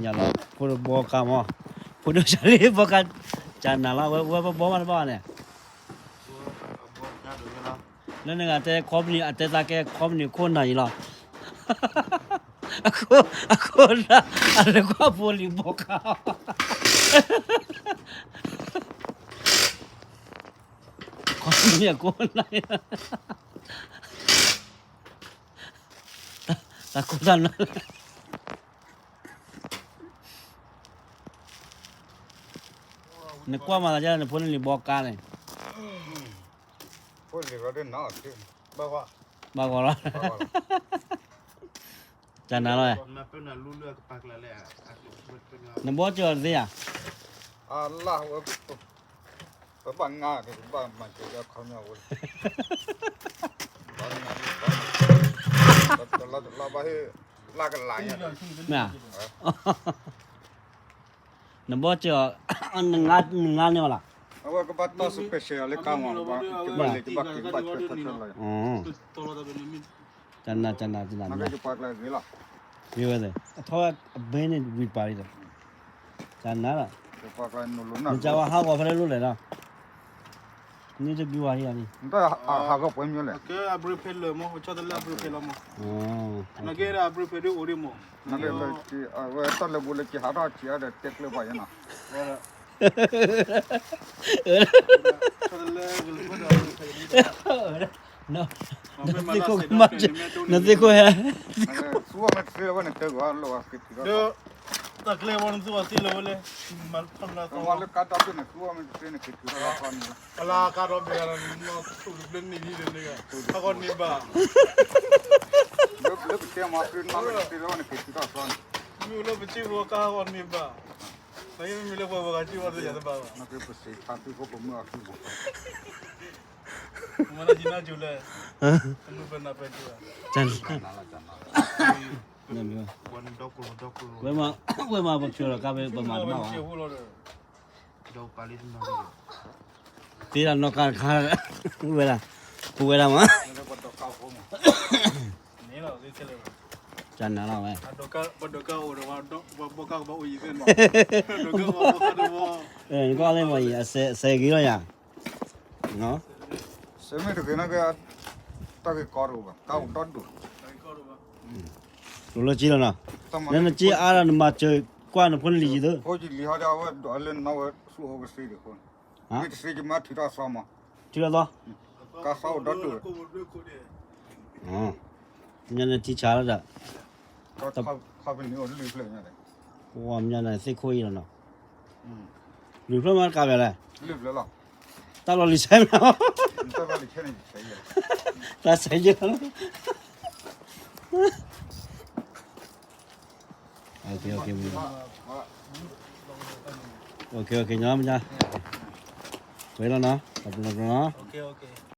ညါလီၤ ဖိတဘီကါမး, ဖိဒိၣ်စၢ်လံဘီကါ, ကနၤလီၤ ဝဲဝဲပဘီမးတဘၣ်န့ၣ်, လၢနဂၤတဲ company အတဲသးကဲ company ခိၣ်နၢ်အံၤလီၤ, အခိၣ်နၢ် အလဲၤကွၢ်ဖိလံၤဘီကါ company အခိၣ်နၢ် တၢ်ခိၣ်တၢ်နၢ် နကွၢ်မၤသးဒ်နဖိန့ၣ်လံၤဘီကါန့ၣ်, ဘၣ်ဂီၤလီၤ, ကနၤလီၤ, နဘီစၢၤအီၤတသ့ဧါ, ပဘၣ်ငါ ပဘၣ်မၤစၢၤအခီပညီဝဲ, မ့ၢ်ဧါ, နဘီစၢၤအီၤ နငါန့ၢ်အီၤလီၤ, အဝဲကဘၣ်တီၢ် special လၢကါမး, ကဘၣ်လဲၤကဘၣ်က့ၤကဘၣ်ထွဲထွဲထွဲလီၤ, ကနၤကနၤကနၤ, ဂ့ၤဝဲသ့ၣ် အထီၣ်ဝဲအဘဲန့ၣ်ဝံၤပာ်လံဒီး, ကနၤလီၤ, နကဝဲဟးဂီၤဖဲလဲၣ်လိၣ်လဲၣ်လီၤ, န့ၣ်တဘျုးဝဲဟံၣ်လီၤန့ၣ်, ဟးဂီၤပှဲၤမ့ၢ်လဲၣ်, အကဲအဘြ့ဖဲလၢမး အဆီတလဲအဘြ့ဖဲလီၤမး, နကဲဒၣ်အဘြ့ဖဲဒ်အိၣ်ဒ်မး, အဝဲတၢ်လၢဘူးလၢက့ၤဟးထီၣ်ဆံးအါဒီးတဲကျၢၤဘၣ်ယဲနီၤ နသ့ၣ်ခိၣ်ဟဲ, သူဝဲမ့ၢ်တသ့လၢၤဝဲန့ၣ် တၢ်ကျဲဝဲနသူဝဲသ့လၢၤဝဲလဲၣ်, မၤလၢကါဒီဘ့ၣ်န့ၣ် သူဝဲမ့ၢ်တသ့န့ၣ် က့ၤထုးထီၣ်လၢအသီန့ၣ်, အလါကါဒီဘ့ၣ်န့ၣ် မ့ၢ်သူၣ်တဘျၢနံၣ်နံၣ်ဒီးန့ၣ်, ဟးဂီၤန့ၢ်ဘၣ်, လၢပတဲမၤသုနီၢ်မ့ၢ်တသ့လၢၤဝဲန့ၣ် က့ၤထုးထီၣ်အသီန့ၣ်, မ့ၢ်လၢပစံၣ်ဖိကါဟးဂီၤန့ၢ်ဘၣ်, နမ့ၢ်လၢပှၤဂၤစံၣ်ဝဲတယၤတဘၣ်ဘၣ်, ပစံးဖးသုဖိပမုၢ်အဃံ, မနၤကနၤကၠိလဲၣ်, တနူပနၢ်ပဲာ်ကၠိ, ဝဲမၤပဖျိလီၤကါ ပမၤတဘၣ်ဘၣ်, သ့ဒၣ်နီၢ်ကါတခါ, ဝဲဒၣ်, ပဝဲဒၣ်မး, ကနၤလီၤဝဲ, နကွၢ်လၢမ့ၢ်အံၤ အစဲးဂ့ၤလီၤယၤ, စဲးမ့ၢ်တဂ့ၤနီၢ်က့, တၢ်ဂ့ၢ်ကီတအိၣ်ဘၣ်, ကါအိၣ်ဒီဒူၣ်, လိၤလၢက့လီၤနီၤ, နနက့အါဒီးနမၤစၢၤကွၢ်နဖိနလံၤယံၤသၢ, ဖိယလံၤဟီဒီးအဝဲဒိးလၢနီၢ်ဝဲဆူၣ်အိၣ်ကသ့ဒံးဃိ, မ့ၢ်တသ့ကမၤထုးထီၣ်သီမး, ထုးထီၣ်သီ, ကါသီအိၣ်ဒီဒူၣ်, ညါန့ၣ်ထံဆးလီၤဒီး, ပှၤမညါန့ၣ်သ့ၣ်ခိၣ်အံၤလီၤနီၤ, လုၢ်ဖျၢၣ်မးတကးဘၣ်လဲၣ်, တၢ်လီၤလံၤဆဲးမး, တၢ်ဆဲးယဲၢ်လီၤ, ညီမညါ, ဝဲလီၤနီၤ, တဘျီဘျီနီၤ,